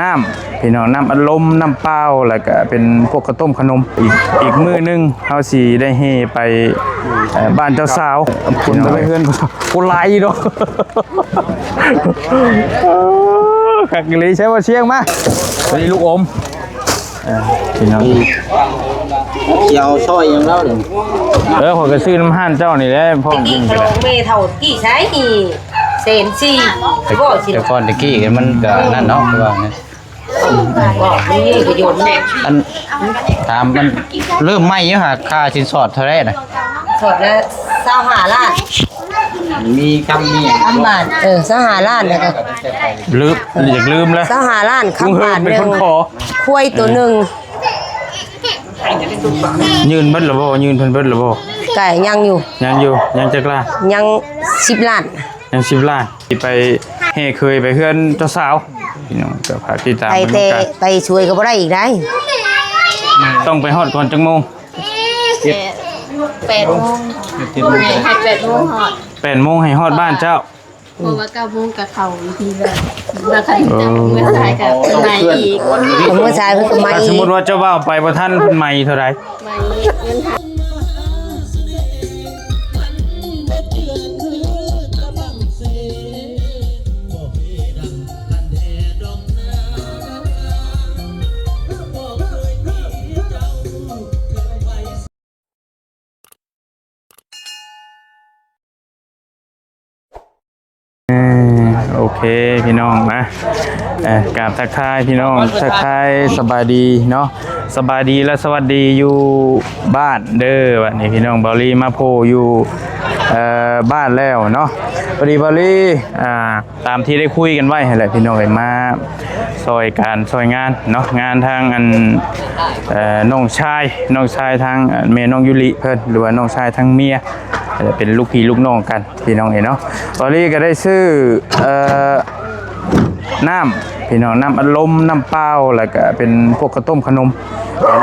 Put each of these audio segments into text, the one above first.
ນ້ຳ ພີ່ນ້ອງ ນ້ຳອັດລົມ ນ້ຳເປົ່າ ແລ້ວກະເປັນພວກເຂົ້າຕົ້ມຂະໜົມ. ອີກ ອີກມື້ໜຶ່ງເຮົາຊິໄດ້ແຫ່ໄປ ເອີ ບ້ານເຈົ້າສາວ. ຄົນໄປເຮືອນ ໂອ້ ຫຼາຍຢູ່ເນາະ. ຄັກອີ່ຫຼີ. ໃຊ້ບໍ່ຊຽງມາ ອັນນີ້ລູກອົມ. ເອີ ພີ່ນ້ອງ ຊິເອົາຊອຍຫຍັງລາວນີ້? ເອີ ຂ້ອຍກໍຊື້ນຳຮ້ານເຈົ້ານີ້ແຫຼະ ພ້ອມກິນກໍໄດ້. ແມ່ເຖົ້າກີ້ໃຊ້ນີ້ແສນສີ່ ແຕ່ ແຕ່ກ່ອນແຕ່ກີ້ມັນກໍນັ້ນເນາະ ຄືວ່ານັ້ນ. ອັນ ຖາມມັນເລີ່ມໃໝ່ຢູ່ຫາ ຄ່າສິນສອດເທົ່າໃດນະ? ສອດລະຊາວຫ້າລ້ານ. ມີຄຳມີຫຍັງ ຄຳບາດ ເອີ ຊາວຫ້າລ້ານ ແລ້ວກໍລືມ ຢາກລືມແລ້ວ. ຊາວຫ້າລ້ານ ຄຳບາດໜຶ່ງ ຄວາຍໂຕໜຶ່ງ. ຍື່ນເບິດແລ້ວບໍ່? ຍື່ນເພິ່ນເບິດແລ້ວບໍ່? ກະຍັງຢູ່ ຍັງຢູ່. ຍັງຈັກລ້ານ? ຍັງສິບລ້ານ. ຍັງສິບລ້ານ. ຊິໄປແຫ່ເຂີຍໄປເຮືອນເຈົ້າສາວ ພີ່ນ້ອງ ກໍຝາກຕິດຕາມ ໄປແຕ່ ເບິ່ງນຳກັນ. ໄປຊ່ວຍກໍບໍ່ໄດ້ອີກໄດ໋. ຕ້ອງໄປຮອດກ່ອນຈັກໂມງ? ແປດໂມງ ໃຫ້ແປດໂມງຮອດ. ແປດໂມງໃຫ້ຮອດບ້ານເຈົ້າ. ເພາະວ່າເກົ້າໂມງກໍເຂົ້າທີ່ແລ້ວ ວ່າຄັນຈະເມືອສາຍກໍໄໝອີກ. ເມືອສາຍເພິ່ນກໍໄໝອີກ. ຖ້າສົມມຸດວ່າເຈົ້າບ່າວໄປບໍ່ທັນ ເພິ່ນໄໝເທົ່າໃດ? ໄໝເງິນ. ເອີ ໂອເຄ ພີ່ນ້ອງນະ ເອີ ກາບທັກທາຍພີ່ນ້ອງ ທັກທາຍສະບາຍດີເນາະ ສະບາຍດີ ແລະ ສະຫວັດດີຢູ່ບ້ານເດີ. ບັດນີ້ພີ່ນ້ອງ ເບົາລີມາໂພຢູ່ ເອີ ບ້ານແລ້ວເນາະ. ພໍດີເບົາລີ ອ່າ ຕາມທີ່ໄດ້ຄຸຍກັນໄວ້ຫັ້ນແຫຼະ ພີ່ນ້ອງເອີຍ ມາຊ່ອຍການຊ່ອຍງານເນາະ ງານທາງອັນ ເອີ ນ້ອງຊາຍ ນ້ອງຊາຍທາງແມ່ນ້ອງຢູລິເພິ່ນ ຫຼືວ່ານ້ອງຊາຍທາງເມຍ ເປັນລູກພີ່ລູກນ້ອງກັນ ພີ່ນ້ອງເອີຍເນາະ. ຕອນນີ້ກໍໄດ້ຊື້ ເອີ ນ້ຳ ພີ່ນ້ອງ ນ້ຳອັດລົມ ນ້ຳເປົ່າ ແລ້ວກໍເປັນພວກເຂົ້າຕົ້ມຂະໜົມ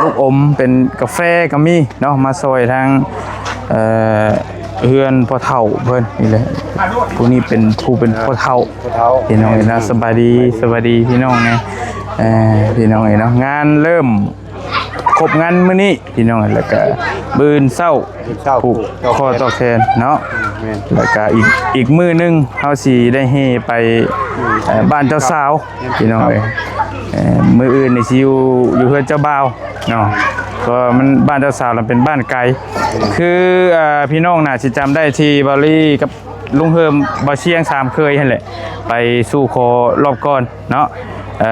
ລູກອົມ ເປັນກາແຟກໍມີເນາະ ມາຊ່ອຍທາງ ເອີ ເຮືອນພໍ່ເຖົ້າເພິ່ນນີ້ແຫຼະ. ຜູ້ນີ້ເປັນຜູ້ເປັນພໍ່ເຖົ້າ ພໍ່ເຖົ້າ ພີ່ນ້ອງເອີຍນະ. ສະບາຍດີ ສະບາຍດີພີ່ນ້ອງແດ່ ເອີ ພີ່ນ້ອງເອີຍເນາະ. ງານເລີ່ມຄົບງານມື້ນີ້ພີ່ນ້ອງ ແລ້ວກະມື້ອື່ນເຊົ້າ ມື້ອື່ນເຊົ້າ ຜູກ ຜູກ ຄໍຕໍ່ແຂນເນາະ. ແມ່ນ ແລ້ວກະອີກ ອີກມື້ໜຶ່ງເຮົາຊິໄດ້ແຫ່ໄປ ອືມ ເອີ ບ້ານເຈົ້າສາວ ແມ່ນ ພີ່ນ້ອງເອີຍ. ເອີ ມື້ອື່ນນີ້ຊິຢູ່ ຢູ່ເຮືອນເຈົ້າບ່າວເນາະ ເພາະວ່າມັນ ບ້ານເຈົ້າສາວລະເປັນບ້ານໄກ. ຄື ເອີ ພີ່ນ້ອງໜ້າຊິຈຳໄດ້ທີ່ເບົາລີກັບລຸງເຮີມ ເບົາຊຽງ ສາມເຄີຍຫັ້ນແຫຼະ ໄປສູ່ຂໍລອບກ່ອນເນາະ. ເອີ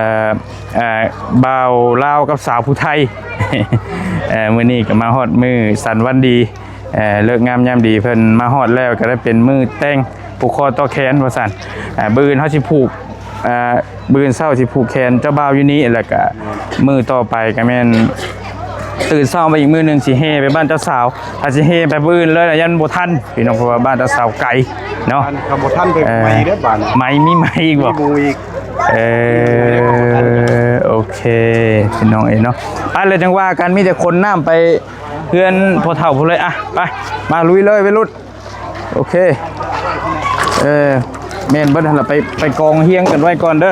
ເອີ ບ່າວລາວກັບສາວຜູ້ໄທ ເອີ ມື້ນີ້ກໍມາຮອດມື້ສັນວັນດີ ເອີ ເລີກງາມຍາມດີ ເພິ່ນມາຮອດແລ້ວ ກໍໄດ້ເປັນມື້ແຕ່ງຜູກຄໍຕໍ່ແຂນວ່າຊັ້ນ. ເອີ ມື້ອື່ນເຮົາຊິຜູກ ເອີ ມື້ອື່ນເຊົ້າຊິຜູກແຂນເຈົ້າບ່າວຢູ່ນີ້ ແລ້ວກະມື້ຕໍ່ໄປກໍແມ່ນຕື່ນເຊົ້າມາອີກມື້ໜຶ່ງຊິແຫ່ໄປບ້ານເຈົ້າສາວ. ຖ້າຊິແຫ່ໄປມື້ອື່ນເລີຍ ຢ້ານບໍ່ທັນພີ່ນ້ອງ ເພາະວ່າບ້ານເຈົ້າສາວໄກເນາະ. ຄັນບໍ່ທັນໄປ ເອີ ໄໝເດ້ບາດນີ້ ໄໝ ມີໄໝອີກບໍ່? ມີໄໝອີກ. ເອີ ໂອເຄ ພີ່ນ້ອງເອີຍເນາະ. ໄປ ແລ້ວຈັ່ງວ່າກັນ ມີແຕ່ຂົນນ້ຳໄປເຮືອນພໍ່ເຖົ້າພຸ້ນເລີຍ. ອ່ະ ໄປ ມາລຸຍເລີຍໄວລຸ້ນ. ໂອເຄ ເອີ ແມ່ນເບິດຫັ້ນລະ ໄປ ໄປກອງຮຽງກັນໄວ້ກ່ອນເດີ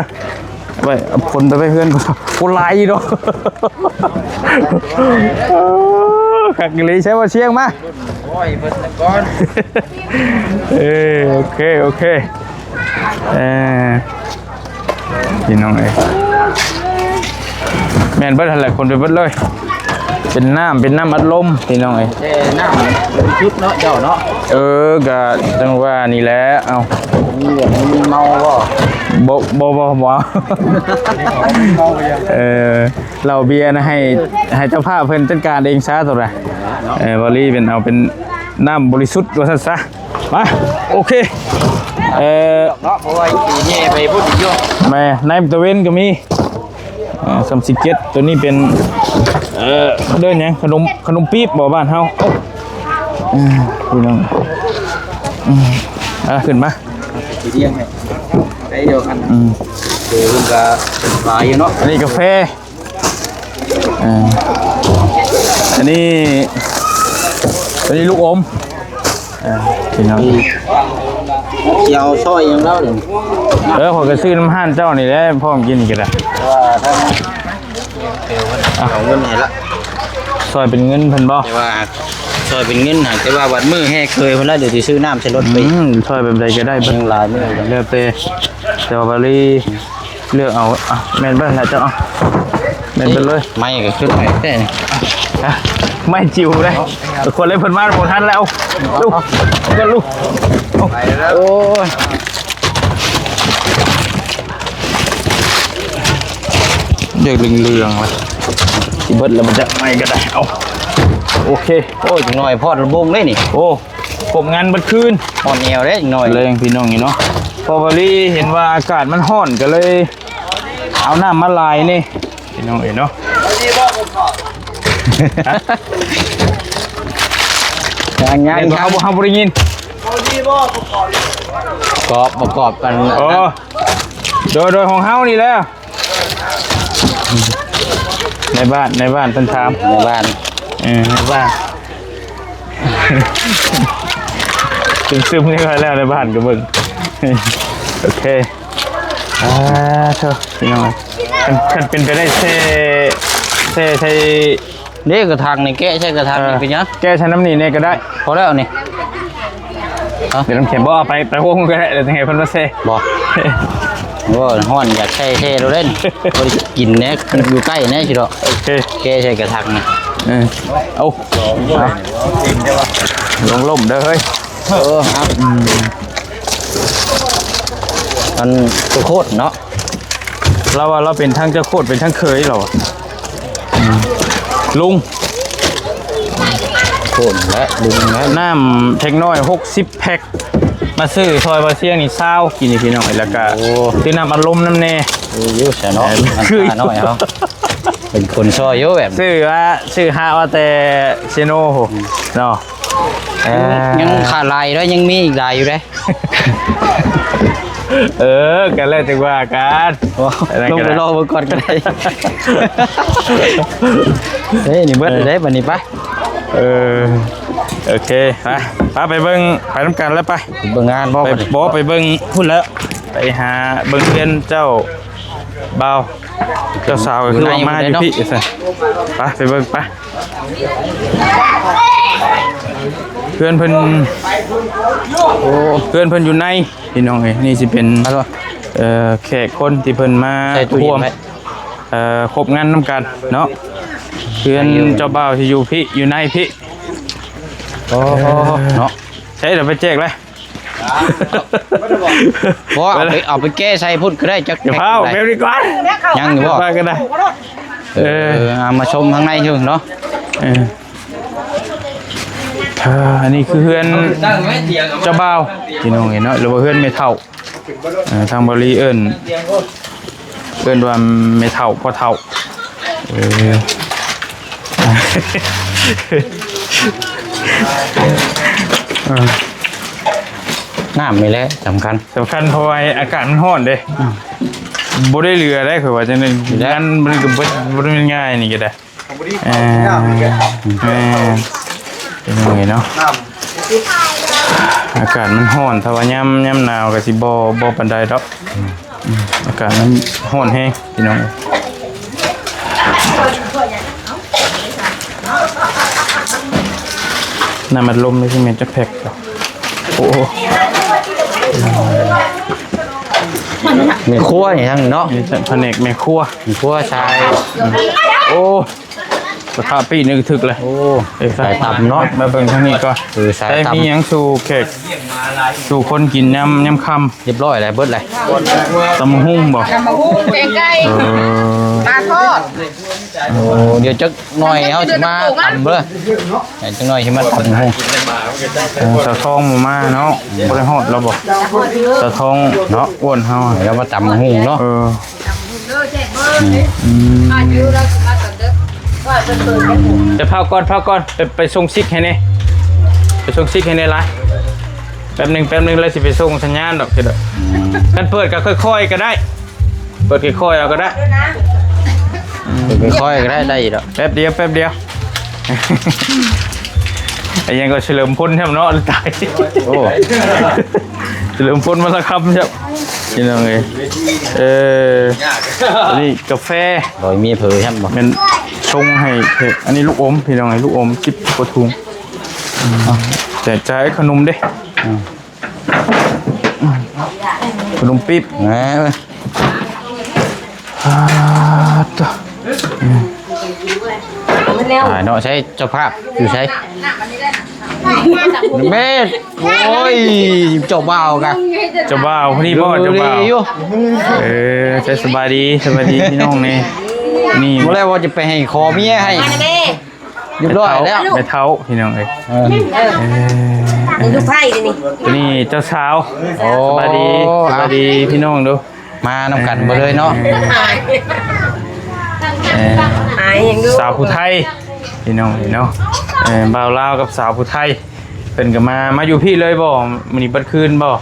ໄວ້ເອົາຄົນໄປໄວ້ເຮືອນກ່ອນ. ໂອ້ ຫຼາຍເນາະ ຄັກອີ່ຫຼີ. ໃຊ້ບໍ່ຊຽງມາ ໂອ້ຍ ເພິ່ນກ່ອນ. ເອີ ໂອເຄ ໂອເຄ ເອີ ພີ່ນ້ອງເອີຍ ແມ່ນເບິດຫັ້ນແຫຼະ ຄົນໄປເບິດເລີຍ. ເປັນນ້ຳ ເປັນນ້ຳອັດລົມ ພີ່ນ້ອງເອີຍ ແຕ່ນ້ຳບໍລິສຸດເນາະ ເຈົ້າເນາະ. ເອີ ກະຈັ່ງວ່ານີ້ແຫຼະ. ເອົ້າ ມີແບບມີເມົາບໍ່? ບໍ່ ບໍ່ ບໍ່ ບໍ່. ເອີ ເຫຼົ້າເບຍນະ ໃຫ້ ໃຫ້ເຈົ້າພາບເພິ່ນຈັດການເອງຊະ ຕົວນະ. ເອີ ເບົາລີເປັນ ເອົາເປັນນ້ຳບໍລິສຸດວ່າຊັ້ນຊະ. ມາ ໂອເຄ ເອີ ເນາະ ເພາະວ່າຊິແຍ່ໄປພຸ້ນອີກຢູ່. ແມ່ ໃນຕາເວັນກໍມີ ເອີ ຊາມສິບເຈັດ ຕົວນີ້ເປັນ ເອີ ເອີ້ນຫຍັງ ຂະໜົມ ຂະໜົມປີບບໍ່ ບ້ານເຮົາ. ໂອ້ ເອີ ພີ່ນ້ອງ ເອີ ອ່ະ ຂຶ້ນມາ ຊິລຽງໃຫ້ ໄດ້ດຽວກັນ. ອືມ ເອີ ເພິ່ນກໍຫຼາຍຢູ່ເນາະ. ອັນນີ້ກາແຟ ອ່າ ອັນນີ້ ອັນນີ້ລູກອົມ ອ່າ ພີ່ນ້ອງ ອືມ ຊິເອົາຊອຍຫຍັງລາວນີ້? ເອີ ຂ້ອຍກໍຊື້ນຳຮ້ານເຈົ້ານີ້ແຫຼະ ພ້ອມກິນກໍໄດ້. ແຕ່ວ່າທາງ ເອົາເງິນໃຫ້ລະ ຊ່ອຍເປັນເງິນເພິ່ນບໍ່? ແຕ່ວ່າຊ່ອຍເປັນເງິນຫັ້ນ ແຕ່ວ່າບັດມື້ແຫ່ເຄີຍພຸ້ນລະ ດຽວຊິຊື້ນ້ຳໃສ່ລົດໄປ. ອືມ ຊ່ອຍແບບໃດກໍໄດ້ ຍັງຫຼາຍມື້ ແລ້ວແຕ່ ແຕ່ວ່າບາລີເລືອກເອົາ. ອ່ະ ແມ່ນເບິ່ງລະເຈົ້າ ເອົາ ແມ່ນເບິ່ງເລີຍ. ໄມ້ກໍຄືໄມ້ແທ້ນີ້ ຮະ ໄມ້ຈິ້ວເດ້ ເນາະ ຄົນເລີຍເພິ່ນມາບໍ່ທັນແລ້ວ. ເອົາ ເອົາ ເອົາ ເອົາ ເອົາ ໂອ້ຍ ເລືອກເຫຼືອງໆ ລະ ຊິເບິດລະ ມັນຈະໄມ້ກໍໄດ້. ເອົາ ໂອເຄ. ໂອ້ຍ ຈັກໜ້ອຍພອດລະບົງເດ້ນີ້. ໂອ້ ຄົບງານເບິດຄືນ ຮອດແອວເດ້ ຈັກໜ້ອຍ ແລງພີ່ນ້ອງນີ້ເນາະ. ເພາະວ່າລີເຫັນວ່າອາກາດມັນຮ້ອນ ກໍເລີຍເອົານ້ຳມາຫຼາຍນີ້ ພີ່ນ້ອງເອີຍເນາະ. ຍັງໆ ເຮົາບໍ່ ເຮົາບໍ່ໄດ້ຍິນ. ປະກອບ ປະກອບກັນ. ໂອ້ ໂດຍ ໂດຍ ຂອງເຮົານີ້ແຫຼະ. ໃນບ້ານ ໃນບ້ານເພິ່ນຖາມ ໃນບ້ານ ເອີ ໃນບ້ານ ຊຶມໆ ນີ້ຄ່ອຍແລ້ວ ໃນບ້ານກໍເບິ່ງ. ໂອເຄ ອ່າ ໂທ້ ພີ່ນ້ອງ ຄັນ ຄັນເປັນໄປໄດ້ ແຊ່ ແຊ່ໃສ່ ເດ້ ກະຖັງນີ້ ແກະໃສ່ກະຖັງນີ້ ເອີ ເປັນຫຍັງ? ແກະໃສ່ນ້ຳນີ້ແດ່ກໍໄດ້ ພໍແລ້ວນີ້. ເອົາ ເປັນນ້ຳແຂງບໍ່? ເອົາໄປ ໄປໂຮງກໍໄດ້ ແລ້ວຈັ່ງໃຫ້ເພິ່ນມາແຊ່. ບໍ່ ໂອ້ຍ ຮ້ອນ ຢາກໃສ່ແຊ່ໂລດເດ້ ບໍ່ໄດ້ກິນແດ່ ຢູ່ໃກ້ແດ່ຊິດອກ. ໂອເຄ ແກະໃສ່ກະຖັງນີ້ ເອີ ເອົາ ລອງລົ້ມເດີເຮີ້ຍ. ເອີ ເອົາ ອັນ ໂຄດເນາະ. ລາວວ່າລາວເປັນທັງເຈົ້າໂຄດ ເປັນທັງເຂີຍລາວວ່າ. ອືມ ລຸງ ໂຄດແຫຼະ ລຸງແຫຼະ. ນ້ຳເພັກນ້ອຍຫົກສິບແພັກ ມາຊື້ຊ່ອຍບ່າວຊຽງນີ້ຊາວ ກິນນີ້ພີ່ນ້ອງ. ແລ້ວກະ ໂອ້ ຊື້ນ້ຳອັດລົມນຳແດ່. ຄືຢູ່ຊະເນາະ ເອີ ມັນຂ້ານ້ອຍເຮົາ ເປັນຄົນຊ່ອຍຢູ່ແບບ ຊື້ວ່າ ຊື້ຫາວ່າແຕ່ເຊໂນພຸ້ນເນາະ. ເອີ ຍັງຂາດຫຼາຍຢູ່ເດ້ ຍັງມີອີກຫຼາຍຢູ່ເດ້. ເອີ ກໍແລ້ວຈັ່ງວ່າກັນ ລົງໄປລອເບິ່ງກ່ອນກໍໄດ້. ເອີ ນີ້ເບິດແລ້ວເດ້ບັດນີ້ ໄປ. ເອີ ໂອເຄ ໄປ ໄປ ໄປເບິ່ງ ໄປນຳກັນແລ້ວໄປ. ໄປເບິ່ງງານບໍ່? ບໍ່ ໄປເບິ່ງພຸ້ນແລ້ວ ໄປຫາເບິ່ງເຮືອນເຈົ້າບ່າວ ເຈົ້າສາວກໍຄືວ່າມາຢູ່ພີ້. ໄປ ໄປເບິ່ງໄປ. ເຮືອນເພິ່ນ ໂອ້ ເຮືອນເພິ່ນຢູ່ໃນ ພີ່ນ້ອງເອີຍ. ນີ້ຊິເປັນ ເອີ ແຂກຄົນທີ່ເພິ່ນມາຮ່ວມ ເອີ ຄົບງານນຳກັນເນາະ. ເຮືອນເຈົ້າບ່າວຊິຢູ່ພີ້ ຢູ່ໃນພີ້. ໂອ້ ເນາະ ໃຊ້ດຽວໄປແຈກເລີຍ. ບໍ່ ເອົາໄປ ເອົາໄປແກະໃສ່ພຸ້ນກໍໄດ້ ຈັກ ຢ່າພາວ ແບບນີ້ກ່ອນ ຍັງຢູ່ບໍ່? ໄປກໍໄດ້ ເອີ ເອົາມາຊົມທາງໃນເຖິງເນາະ. ເອີ ເອີ ອັນນີ້ຄືເຮືອນເຈົ້າບ່າວ ພີ່ນ້ອງເອີຍເນາະ ຫຼືວ່າເຮືອນແມ່ເຖົ້າ. ເອີ ທາງບາລີເອີ້ນ ເອີ້ນວ່າແມ່ເຖົ້າ ພໍ່ເຖົ້າ. ເອີ ນ້ຳນີ້ແຫຼະສຳຄັນ ສຳຄັນ ເພາະວ່າອາກາດມັນຮ້ອນເດ້. ອືມ ບໍ່ໄດ້ເຫຼືອໄດ໋ ຂ້ອຍວ່າຈັ່ງໃດ ງານມັນກໍບໍ່ ບໍ່ແມ່ນງ່າຍນີ້ກໍໄດ້. ເອີ ແມ່ນ ເປັນຫຍັງເນາະ ອາກາດມັນຮ້ອນ ຖ້າວ່າຍາມ ຍາມໜາວກໍຊິບໍ່ ບໍ່ປານໃດດອກ. ອືມ ອາກາດມັນຮ້ອນແຮງ ພີ່ນ້ອງ. ນ້ຳອັດລົມນີ້ຊິແມ່ນຈັກແພັກ? ໂອ້ ແມ່ຄົວນີ້ທັງເນາະ ນີ້ພະແນກແມ່ຄົວ ແມ່ຄົວຊາຍ. ໂອ້ ກະທະປີ້ນີ້ຖືກເລີຍ. ໂອ້ ເອີ ສາຍຕຳເນາະ ມາເບິ່ງທາງນີ້ກ່ອນ. ເອີ ສາຍຕຳ ມີຫຍັງສູ່ແຂກ ສູ່ຄົນກິນຍາມ ຍາມຄ່ຳ? ຮຽບຮ້ອຍແລ້ວ ເບິດແລ້ວ. ຕຳບັກຫຸ່ງບໍ່? ຕຳບັກຫຸ່ງ ແກງໄກ່. ເອີ ປາທອດ. ໂອ້ ດຽວຈັກໜ້ອຍເຮົາຊິມາຕຳເດີ ຈັກໜ້ອຍຊິມາຕຳບັກຫຸ່ງ. ເອີ ສາວທອງບໍ່ມາເນາະ ບໍ່ໄດ້ຮອດລາວບໍ່? ສາວທອງເນາະ ອ້ວນເຮົາ ລາວມາຕຳບັກຫຸ່ງເນາະ. ເອີ ອືມ ອືມ ແຕ່ພາວກ່ອນ ພາວກ່ອນ ໄປ ໄປສົ່ງຊິກໃຫ້ແດ່ ໄປສົ່ງຊິກໃຫ້ແດ່ຫຼາຍ. ແປັບໜຶ່ງ ແປັບໜຶ່ງ ລາວຊິໄປສົ່ງສັນຍານດອກ. ອືມ ຄັນເປີດກໍຄ່ອຍໆກໍໄດ້ ເປີດຄ່ອຍໆເອົາກໍໄດ້. ອືມ ເປີດຄ່ອຍໆກໍໄດ້ ໄດ້ຢູ່ດອກ. ແປັບດຽວ ແປັບດຽວ ອີຫຍັງກໍເສລີມພົນແທ້ເນາະ ຕາຍ. ໂອ້ ສະເຫຼີມພົນມາລະຄຳ ພີ່ນ້ອງເອີຍ. ເອີ ອັນນີ້ກາແຟ ດອຍເມຍເຜີແຮມບໍ່ ແມ່ນຊົງໃຫ້ເພິ່ນ. ອັນນີ້ລູກອົມ ພີ່ນ້ອງເອີຍ ລູກອົມ ສິບກວ່າຖົງ. ແຈກຈ່າຍຂະໜົມເດ້ ອືມ ຂະໜົມປີບ ອ່າ ອ່າ ຕະ ຕາຍເນາະ. ໃສເຈົ້າພາບຢູ່ໃສ? ແມ່ນ ໂອ້ຍ ເຈົ້າບ່າວກະ ເຈົ້າບ່າວ ນີ້ບໍ່ ເຈົ້າບ່າວຢູ່. ເອີ ໃສ ສະບາຍດີ ສະບາຍດີພີ່ນ້ອງແດ່. ນີ້ບໍ່ແລ້ວວ່າຈະໄປໃຫ້ຂໍເມຍໃຫ້ ຮຽບຮ້ອຍແລ້ວ ແມ່ເຖົ້າ ພີ່ນ້ອງເອີຍ. ເອີ ເອີ ນີ້ລູກໃພ້ນີ້ ນີ້ເຈົ້າສາວ. ໂອ້ ສະບາຍດີ ສະບາຍດີພີ່ນ້ອງດູ. ມານຳກັນເບິດເລີຍເນາະ. ເອີ ສາວຜູ້ໄທ ພີ່ນ້ອງເອີຍເນາະ. ເອີ ບ່າວລາວກັບສາວຜູ້ໄທ ເພິ່ນກໍມາ ມາຢູ່ພີ້ເລີຍບໍ່? ມື້ນີ້ເບິດຄືນບໍ່?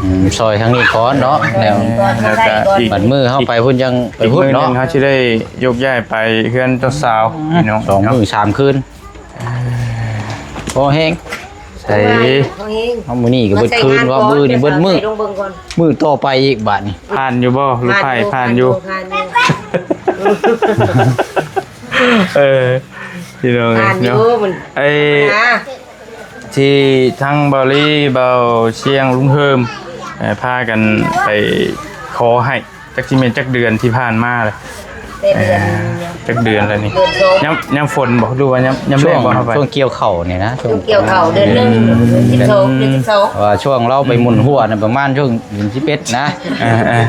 ອືມ ຊ່ອຍທາງນີ້ກ່ອນເນາະ ແລ້ວ ແລ້ວກໍອີກ ບັດມື້ເຮົາໄປພຸ້ນ ຍັງໄປພຸ້ນເນາະ. ອີກມື້ໜຶ່ງເຮົາຊິໄດ້ຍົກຍ້າຍໄປເຮືອນເຈົ້າສາວ ພີ່ນ້ອງ ສອງມື້ສາມຄືນ. ພໍແຮງ ໃສ ພໍແຮງ. ເອົາ ມື້ນີ້ກໍເບິດຄືນ ວ່າມື້ນີ້ເບິດມື້ ມື້ຕໍ່ໄປອີກບາດນີ້. ຜ່ານຢູ່ບໍ່? ລູກໄພ້ຜ່ານຢູ່ ຜ່ານຢູ່. ເອີ ພີ່ນ້ອງເອີຍເນາະ ຜ່ານຢູ່. ໄອ້ ທີ່ທັງບ່າວລີ ບ່າວຊຽງ ລຸງເຮີມ ເອີ ພາກັນໄປຂໍໃຫ້ ຈັກຊິແມ່ນຈັກເດືອນທີ່ຜ່ານມາແລ້ວ? ແຕ່ເດືອນ ເອີ ຈັກເດືອນແລ້ວນີ້? ເດືອນສອງ ຍາມ ຍາມຝົນບໍ່ ຫຼືວ່າຍາມ ຍາມແລ້ງບໍ່? ເຮົາໄປ ຊ່ວງກ່ຽວເຂົ້ານີ້ນະ ຊ່ວງກ່ຽວເຂົ້າເດືອນໜຶ່ງ ເດືອນສິບສອງ ເດືອນສິບສອງ. ວ່າຊ່ວງລາວໄປໝູນຫົວນະ ປະມານຊ່ວງເດືອນສິບເອັດນະ. ເອີ ເອີ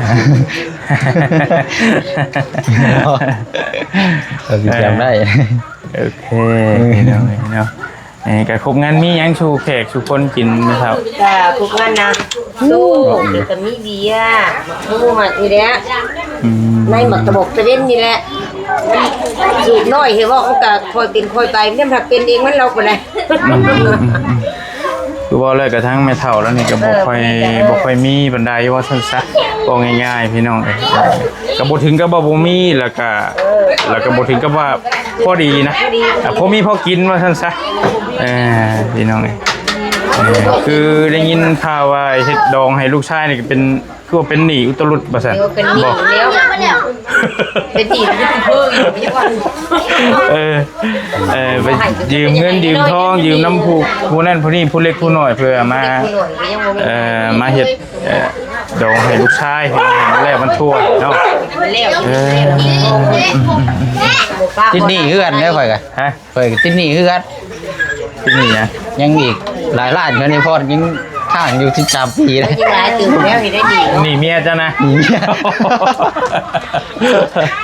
ເອີ ຈຳໄດ້. ໂອເຄ ເອີ ເນາະ ເອີ ກໍຄົບງານມີຫຍັງສູ່ແຂກສູ່ຄົນກິນແມ່ເຖົ້າ? ກໍຄົບງານນະ ໂອ້ ກໍມີເບຍ ໝາກໂມ ໝາກນີ້ແຫຼະ ອືມ ໃນໝາກຕະບົກຕະເວັນນີ້ແຫຼະ. ສູບນ້ອຍເຫັນບໍ່ ມັນກໍຄ່ອຍເປັນຄ່ອຍໄປ ມັນພັກເປັນເອງມັນລັອກບໍ່ໄດ້. ອືມ ອືມ ອືມ ຄືເວົ້າແລ້ວກະທັງແມ່ເຖົ້າລາວນີ້ກໍບໍ່ຄ່ອຍ ເອີ ບໍ່ຄ່ອຍມີປານໃດ ວ່າຊັ້ນຊະ ເວົ້າງ່າຍໆ ພີ່ນ້ອງເອີຍ. ກໍບໍ່ເຖິງກັບວ່າບໍ່ມີ ແລ້ວກະ ເອີ ແລ້ວກໍບໍ່ເຖິງກັບວ່າພໍດີນະ ພໍດີ ອ່າ ພໍມີພໍກິນ ວ່າຊັ້ນຊະ. ເອີ ພີ່ນ້ອງເອີຍ ເອີ ຄືໄດ້ຍິນຂ່າວວ່າເຮັດດອງໃຫ້ລູກຊາຍນີ້ກໍເປັນ ຄືວ່າເປັນໜີ້ອຸດຕະລຸດວ່າຊັ້ນ. ເອີ ເປັນໜີ້ ບໍ່ ແລ້ວ ເປັນໜີ້ຢູ່ເພິ່ນຢູ່ ເອີ ເອີ ໄປຢືມເງິນຢືມທອງ ຢືມນຳຜູ້ ຜູ້ນັ້ນຜູ້ນີ້ ຜູ້ເລັກຜູ້ນ້ອຍ ເພື່ອມາ ຜູ້ເລັກຜູ້ນ້ອຍກໍຍັງບໍ່ມີ ເອີ ມາເຮັດ ເອີ ດອງໃຫ້ລູກຊາຍ ໃຫ້ມັນແລ້ວມັນທົ່ວເນາະ. ມັນແລ້ວ ເອີ ຕິດໜີ້ຄືກັນເດ້ຂ້ອຍກະ ຮະ? ຂ້ອຍກໍຕິດໜີ້ຄືກັນ. ຕິດໜີ້ຫຍັງ? ຍັງອີກຫຼາຍລ້ານ ເງິນໃນພອນຍັງຄ້າງຢູ່ສິບສາມປີແລ້ວ. ຍັງຫຼາຍຕື່ມແລ້ວນີ້ໄດ້ໜີ້ເນາະ ໜີ້ເມຍເຈົ້ານະ.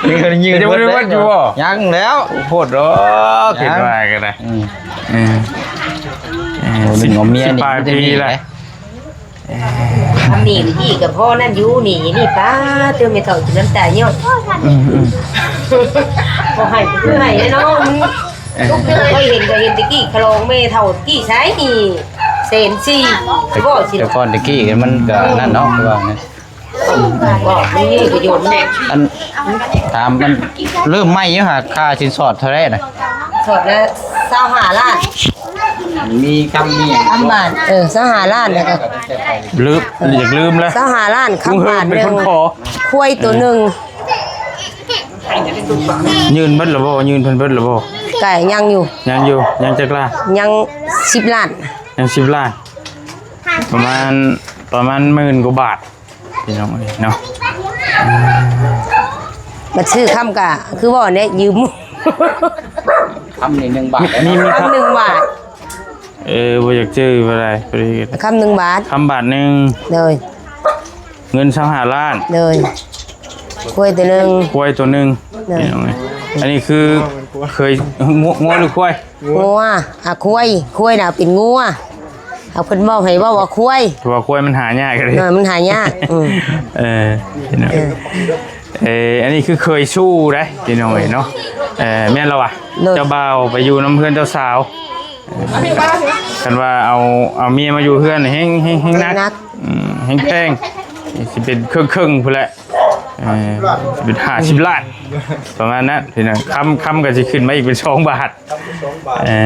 ໜີ້ເມຍ ຍັງບໍ່ໄດ້ໝົດຢູ່ບໍ່? ຍັງແລ້ວ ໂພດດອກ ຄິດວ່າກໍໄດ້. ອືມ ເອີ ເອີ ໂອ້ ສິບ ເລື່ອງເມຍນີ້ ສິບປາຍປີແລ້ວ. ເອີ ທຳໜີ້ນີ້ກໍພໍນັ້ນຢູ່ ໜີ້ນີ້ ປ້າ ເຕີມແມ່ເຖົ້າຈົນນ້ຳຕາຍ້ອຍ. ອືມ ອືມ ບໍ່ໃຫ້ກໍຄືໃຫ້ແຫຼະເນາະ. ເອີ ຂ້ອຍເຫັນກໍເຫັນແຕ່ກີ້ ຄະລອງແມ່ເຖົ້າກີ້ໃຊ້ນີ້ ແສນສີ່ ບໍ່ຊິ ແຕ່ກ່ອນແຕ່ກີ້ມັນກໍນັ້ນເນາະ ຄືວ່ານັ້ນ. ບໍ່ມີປະໂຫຍດແນ່ ອັນ ຖາມມັນເລີ່ມໃໝ່ຢູ່ຫາ ຄ່າສິນສອດເທົ່າໃດນະ? ສອດລະຊາວຫ້າລ້ານ. ມີຄຳມີຫຍັງ ຄຳບາດ ເອີ ຊາວຫ້າລ້ານ ແລ້ວກໍລືມ ຢາກລືມແລ້ວ ຊາວຫ້າລ້ານ ຄຳບາດໜຶ່ງ ຄວາຍໂຕໜຶ່ງ. ອືມ ຍື່ນເບິດແລ້ວບໍ່? ຍື່ນເພິ່ນເບິດແລ້ວບໍ່? ກໍຍັງຢູ່ ຍັງຢູ່ ຍັງຈັກລ້ານ? ຍັງສິບລ້ານ ຍັງສິບລ້ານ ປະມານ ປະມານໝື່ນກວ່າບາດ. ພີ່ນ້ອງເອີຍເນາະ ມາຊື້ຄຳກະຄືວ່າແນະ ຢືມ ຄຳນີ້ໜຶ່ງບາດ ມີ ມີຄຳ ຄຳໜຶ່ງບາດ. ເອີ ບໍ່ຢາກຈື່ບໍ່ໄດ້ ຄຳໜຶ່ງບາດ ຄຳບາດໜຶ່ງ. ໂດຍ ເງິນຊາວຫ້າລ້ານ. ໂດຍ ຄວາຍໂຕໜຶ່ງ ຄວາຍໂຕໜຶ່ງ. ໂດຍ ພີ່ນ້ອງເອີຍ ອັນນີ້ຄືເຄີຍ ງົວ ງົວຫຼືຄວາຍ? ງົວ ອ່າ ຄວາຍ ຄວາຍນະເປັນງົວ ເອົາ ເພິ່ນເວົ້າໃຫ້ເວົ້າວ່າຄວາຍ ເພາະວ່າຄວາຍມັນຫາຍາກເດ້. ເອີ ມັນຫາຍາກ. ອືມ ເອີ ເອີ ເອີ ອັນນີ້ຄືເຄີຍຊູ້ເດ້ ພີ່ນ້ອງເອີຍເນາະ. ເອີ ແມ່ນລະວະ ໂດຍ ເຈົ້າບ່າວໄປຢູ່ນຳເຮືອນເຈົ້າສາວ ຄັນວ່າເອົາ ເອົາເມຍມາຢູ່ເຮືອນແຮງ ແຮງ ແຮງໜັກ ແຮງໜັກ ອືມ ແຮງແພງ ຊິເປັນເຄິ່ງໆ ພຸ້ນແຫຼະ. ເອີ ເປັນຫ້າສິບລ້ານ ປະມານນັ້ນພີ່ນ້ອງ. ຄຳ ຄຳກໍຊິຂຶ້ນມາອີກເປັນສອງບາດ. ເອີ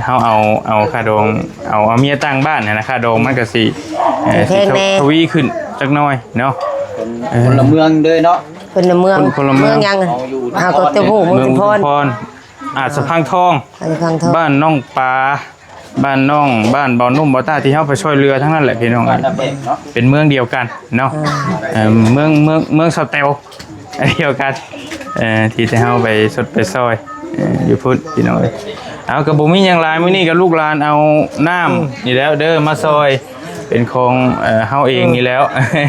ເຮົາເອົາ ເອົາຄ່າດອງ ເອົາ ເອົາເມຍຕ່າງບ້ານຫັ້ນນະ ຄ່າດອງມັນກໍຊິ ເອີ ແຂງແຂງແດ່ ຊິທະວີຂຶ້ນຈັກໜ້ອຍເນາະ. ເປັນ ເອີ ພົນລະເມືອງເດີເນາະ ພົນລະເມືອງ ພົນລະເມືອງ ເມືອງຫຍັງ? ເຮົາກໍແຕ່ຮູ້ ເມືອງອຸທຸມພອນ ເມືອງອຸທຸມພອນ ອາດສະພັງທອງ ອາດສະພັງທອງ ບ້ານໜອງປາ ບ້ານໜອງ ບ້ານເບົາໜຸ່ມ ເບົາຕ້າ ທີ່ເຮົາໄປຊ່ອຍເຫຼືອທັງນັ້ນແຫຼະພີ່ນ້ອງເອີຍ. ເປັນເມືອງດຽວກັນເນາະ ເອີ ເອີ ເມືອງ ເມືອງ ເມືອງສະແຕວ ອັນດຽວກັນ ເອີ ທີ່ ທີ່ເຮົາໄປຊົດໄປຊ່ອຍ ເອີ ຢູ່ພຸ້ນພີ່ນ້ອງເອີຍ. ເອົາ ກໍບໍ່ມີຫຍັງຫຼາຍ ມື້ນີ້ກໍລູກຫຼານເອົານ້ຳ ອືມ ນີ້ແຫຼະເດີ ມາຊ່ອຍ ເປັນຂອງ ເອີ ເຮົາເອງນີ້ແຫຼະ ເອີ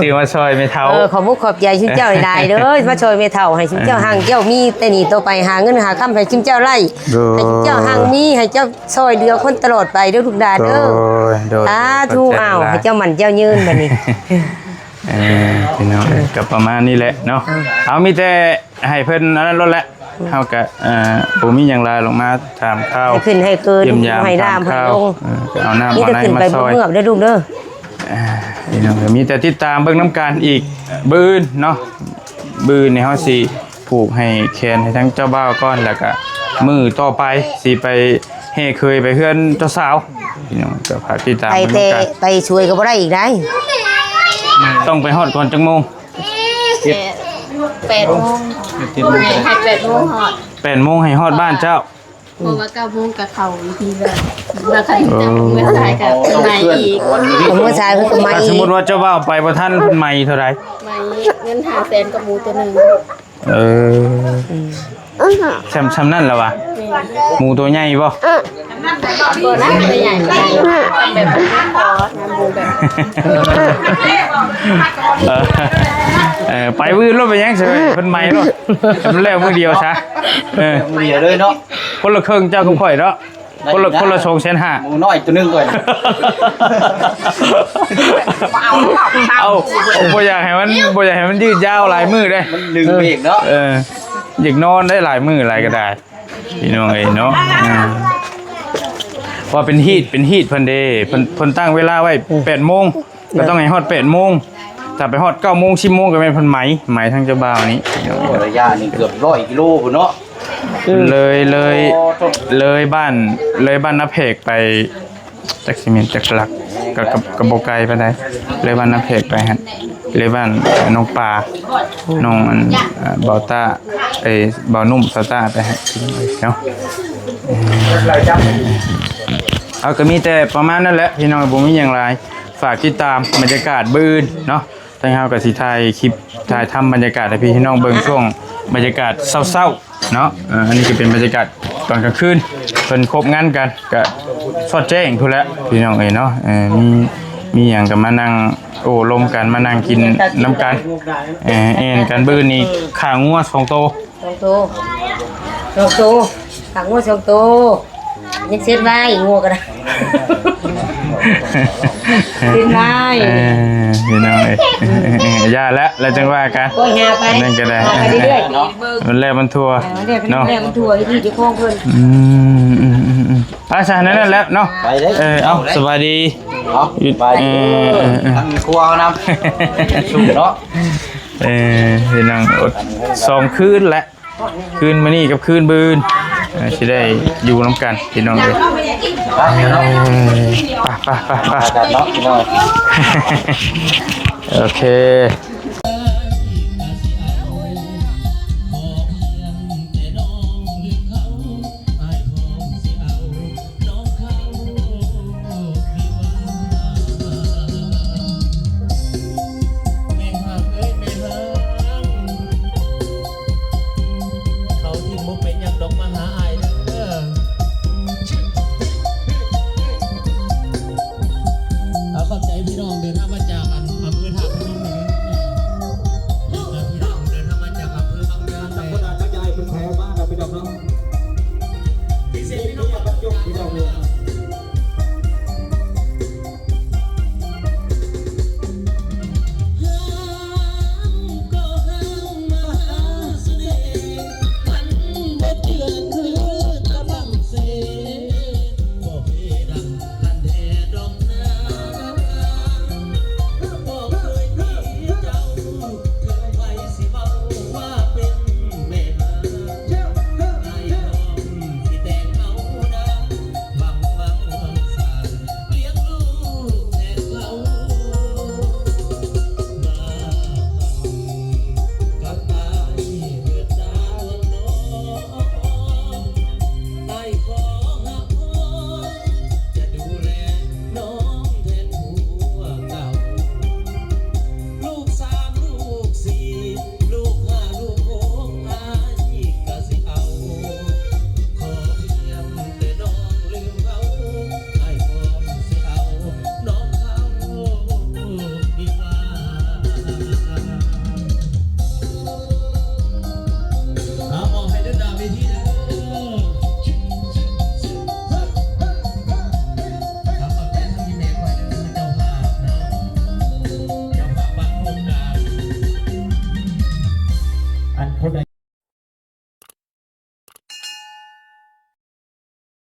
ຊື້ມາຊ່ອຍແມ່ເຖົ້າ. ເອີ ຂອບມຸກຂອບໃຈຊຸມເຈົ້າຫຼາຍໆເດີ ມາຊ່ອຍແມ່ເຖົ້າ ໃຫ້ຊຸມເຈົ້າຮັ່ງ ເຈົ້າມີແຕ່ນີ້ຕໍ່ໄປ ຫາເງິນຫາຄຳໃຫ້ຊຸມເຈົ້າໄດ້ ໂດຍ ໃຫ້ຊຸມເຈົ້າຮັ່ງມີ ໃຫ້ເຈົ້າຊ່ອຍເຫຼືອຄົນຕະຫຼອດໄປເດີລູກຫຼານເດີ. ໂດຍ ໂດຍ ສາທຸ. ອ້າວ ໃຫ້ເຈົ້າໝັ້ນເຈົ້າຍືນບັດນີ້. ເອີ ພີ່ນ້ອງເອີຍ ກໍປະມານນີ້ແຫຼະເນາະ. ເອົາ ມີແຕ່ໃຫ້ເພິ່ນອັນນັ້ນໂລດແຫຼະ ເຮົາກໍ ເອີ ບໍ່ມີຫຍັງຫຼາຍ ລົງມາຖາມຂ່າວ ໃຫ້ຂຶ້ນໃຫ້ເກີນ ຢ້ຽມຢາມ ໃຫ້ນ້ຳ ຖາມຂ່າວ ໃຫ້ລົງ ເອີ ກໍເອົານ້ຳເອົາໃນມາຊ່ອຍ ມີແຕ່ຂຶ້ນໄປເມືອບເດີລູກເດີ. ເອີ ພີ່ນ້ອງເອີຍ ມີແຕ່ຕິດຕາມເບິ່ງນຳກັນອີກ ມື້ອື່ນເນາະ ມື້ອື່ນນີ້ເຮົາຊິ ຜູກໃຫ້ແຂນໃຫ້ທາງເຈົ້າບ່າວກ່ອນ ແລ້ວກະມື້ຕໍ່ໄປຊິໄປແຫ່ເຂີຍໄປເຮືອນເຈົ້າສາວ. ພີ່ນ້ອງກໍຝາກຕິດຕາມ ໄປແຕ່ ເບິ່ງນຳກັນ ໄປຊ່ວຍກໍບໍ່ໄດ້ອີກໄດ໋ ຕ້ອງໄປຮອດກ່ອນຈັກໂມງ? ເຈັດ ແປດໂມງ ເຈັດໂມງ ໃຫ້ ໃຫ້ແປດໂມງຮອດ ແປດໂມງໃຫ້ຮອດບ້ານເຈົ້າ. ເພາະວ່າເກົ້າໂມງກໍເຂົ້າອີກທີແລ້ວ ວ່າຄັນຈະເມືອສາຍກໍໄປໃໝ່ອີກ ເມືອສາຍເພິ່ນກໍໃໝ່ອີກ. ຖ້າສົມມຸດວ່າເຈົ້າບ່າວໄປບໍ່ທັນ ເພິ່ນໃໝ່ເທົ່າໃດ? ໃໝ່ເງິນຫ້າແສນກັບໝູໂຕໜຶ່ງ. ເອີ ອືມ ຊ່ຳ ຊ່ຳນັ້ນລະວະ ແມ່ນ ໝູໂຕໃຫຍ່ບໍ່? ບໍ່ນະ ໂຕໃຫຍ່ບໍ່ໄດ້ ແບບນີ້ພໍນະ ໝູແບບ ເອີ ເອີ ໄປມື້ອື່ນໂລດ ໄປຫຍັງ ເພິ່ນໃໝ່ໂລດ ໃຫ້ມັນແລ້ວມື້ດຽວຊະ. ເອີ ມື້ດຽວເລີຍເນາະ ຄົນລະເຄິ່ງເຈົ້າກັບຂ້ອຍເນາະ. ຄົນລະ ໄດ້ຢູ່ນະ ຄົນລະສອງແສນຫ້າ ໝູນ້ອຍໂຕໜຶ່ງກ່ອນ. ເອົາ ບໍ່ຢາກໃຫ້ມັນ ບໍ່ຢາກໃຫ້ມັນຍືດຍາວຫຼາຍມື້ເດ້ ມັນດຶງເບຣກເນາະ. ເອີ ຢາກນອນໄດ້ຫຼາຍມື້ຫຼາຍກໍໄດ້ ພີ່ນ້ອງເອີຍເນາະ. ເອີ ວ່າເປັນຮີດ ເປັນຮີດເພິ່ນເດ້ ເພິ່ນ ເພິ່ນຕັ້ງເວລາໄວ້ ອືມ ແປດໂມງ ກໍຕ້ອງໃຫ້ຮອດແປດໂມງ ຖ້າໄປຮອດເກົ້າໂມງ ສິບໂມງ ກໍແມ່ນເພິ່ນໄໝ ໄໝທາງເຈົ້າບ່າວນີ້. ໂອ້ ໄລຍະນີ້ເກືອບຮ້ອຍກິໂລພຸ້ນເນາະ. ເລີຍ ເລີຍ ໂອ້ ເລີຍບ້ານ ເລີຍບ້ານນາແພກໄປ ຈັກຊິແມ່ນຈັກຫຼັກ ກໍ ກໍ ກໍບໍ່ໄກປານໃດ ເລີຍບ້ານນາແພກໄປຫັ້ນ ເລີຍບ້ານນ້ອງປາ ນ້ອງອັນ ເອີ ເບົາຕ້າ ເອີ ເບົາໜຸ່ມ ສາວຕ້າໄປຫັ້ນເນາະ. ເອີ ເອົາ ກໍມີແຕ່ປະມານນັ້ນແຫຼະພີ່ນ້ອງ ບໍ່ມີຫຍັງຫຼາຍ. ຝາກຕິດຕາມບັນຍາກາດມື້ອື່ນເນາະ ທາງເຮົາກໍຊິຖ່າຍຄລິບ ຖ່າຍທຳບັນຍາກາດໃຫ້ພີ່ໃຫ້ນ້ອງເບິ່ງ ຊ່ວງບັນຍາກາດເຊົ້າໆເນາະ. ເອີ ອັນນີ້ກໍເປັນບັນຍາກາດຕອນກາງຄືນ ເພິ່ນຄົບງານກັນ ກໍສອດແຈ້ງພຸ້ນແຫຼະພີ່ນ້ອງເອີຍເນາະ. ເອີ ມີ ມີຫຍັງກໍມານັ່ງໂອ້ລົມກັນ ມານັ່ງກິນນຳກັນ ເອີ ແອ່ນກັນ. ມື້ນີ້ຂ້າງົວສອງໂຕ ສອງໂຕ ສອງໂຕ ຂ້າງົວສອງໂຕ ຍັງເຊັດໄວ້ ງົວກໍໄດ້ ເຊັດໄວ້. ເອີ ພີ່ນ້ອງເອີຍ ຢ່າແຫຼະ ແລ້ວຈັ່ງວ່າກັນ ໂອ້ຍ ຫາໄປ ນັ້ນກໍໄດ້ ຫາໄປເລື້ອຍໆ ມັນແລ້ວມັນທົ່ວ ເອີ ມັນແລ້ວ ເນາະ ມັນແລ້ວມັນທົ່ວ ເຮັດຢູ່ເຈົ້າຂອງເພິ່ນ. ອືມ ອືມ ອືມ ອືມ ໄປຊະ ນັ້ນແຫຼະເນາະ. ເອີ ເອົາ ສະບາຍດີ ເອົາ ສະບາຍດີ ເອີ ເອີ ເອີ ທັງຄົວນຳ ສຸກເນາະ. ເອີ ພີ່ນ້ອງ ອົດສອງຄືນແຫຼະ ຄືນມື້ນີ້ກັບຄືນມື້ອື່ນ ເອີ ຊິໄດ້ຢູ່ນຳກັນພີ່ນ້ອງເອີຍ. ໄປເນາະ ເອີ ໄປ ໄປ ໄປ ໄປ ໄປກັນເນາະພີ່ນ້ອງ. ໂອເຄ.